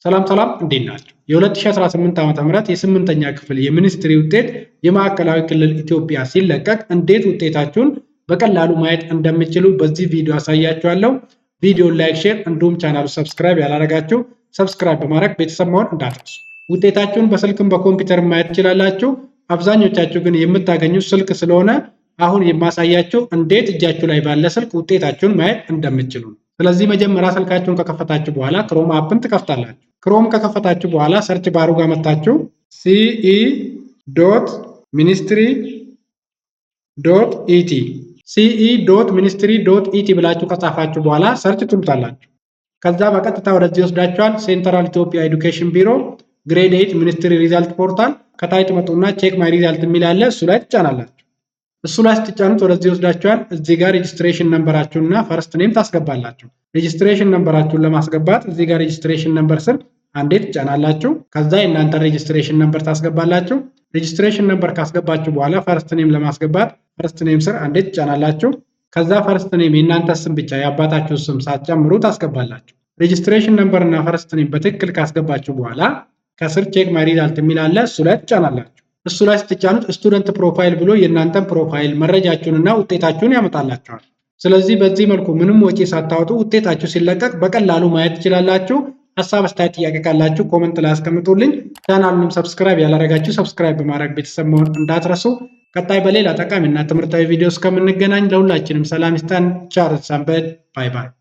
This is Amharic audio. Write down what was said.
ሰላም ሰላም፣ እንዴት ናችሁ? የ2018 ዓ.ም የስምንተኛ ክፍል የሚኒስትሪ ውጤት የማዕከላዊ ክልል ኢትዮጵያ ሲለቀቅ እንዴት ውጤታችሁን በቀላሉ ማየት እንደምትችሉ በዚህ ቪዲዮ አሳያችኋለሁ። ቪዲዮን like፣ share እንዲሁም ቻናሉ subscribe ያላረጋችሁ subscribe በማድረግ ቤተሰብ መሆን እንዳትረሱ። ውጤታችሁን በስልክም በኮምፒውተር ማየት ትችላላችሁ። አብዛኞቻችሁ ግን የምታገኙት ስልክ ስለሆነ አሁን የማሳያችሁ እንዴት እጃችሁ ላይ ባለ ስልክ ውጤታችሁን ማየት እንደምትችሉ ነው። ስለዚህ መጀመሪያ ስልካችሁን ከከፈታችሁ በኋላ Chrome app ን ትከፍታላችሁ። Chrome ከከፈታችሁ በኋላ search bar ኡ ጋር መታችሁ ce.ministry.et ce.ministry.et ብላችሁ ከጻፋችሁ በኋላ search ትሉታላችሁ። ከዛ በቀጥታ ወደዚህ ይወስዳችኋል። Central Ethiopia Education ቢሮ Grade 8 Ministry Result Portal። ከታች ትመጡና "Check my result" የሚል አለ። እሱ ላይ ትጫናላችሁ። እሱ ላይ ስትጫኑት ወደዚህ ይወስዳችኋል። እዚህ ጋር registration number ኣችሁንና first name ታስገባላችሁ። Registration number ኣችሁን ለማስገባት እዚህ ጋር registration number ስር አንዴ ትጫናላችሁ። ከዛ የእናንተ registration number ታስገባላችሁ። Registration number ካስገባችሁ በኋላ first name ለማስገባት first name ስር አንዴ ትጫናላችሁ። ከዛ first name የእናንተ ስም ብቻ፣ የአባታችሁ ስም ሳትጨምሩ ታስገባላችሁ። Registration number እና first name በትክክል ካስገባችሁ በኋላ ከስር "Check my result" የሚል አለ። እሱ ላይ ትጫናላችሁ። እሱ ላይ ስትጫኑት "Student profile" ብሎ የእናንተን profile መረጃችሁንና ውጤታችሁን ያመጣላችኋል። ስለዚህ በዚህ መልኩ ምንም ወጪ ሳታወጡ ውጤታችሁ ሲለቀቅ በቀላሉ ማየት ትችላላችሁ። ሀሳብ፣ አስተያየት፣ ጥያቄ ካላችሁ comment ላይ አስቀምጡልኝ። ቻናሉንም subscribe ያላረጋችሁ subscribe በማድረግ ቤተሰብ መሆን እንዳትረሱ። ቀጣይ በሌላ ጠቃሚና ትምህርታዊ ቪዲዮ እስከምንገናኝ ለሁላችንም ሰላም ይስጠን። ቸር ሰንብቱ። Bye bye።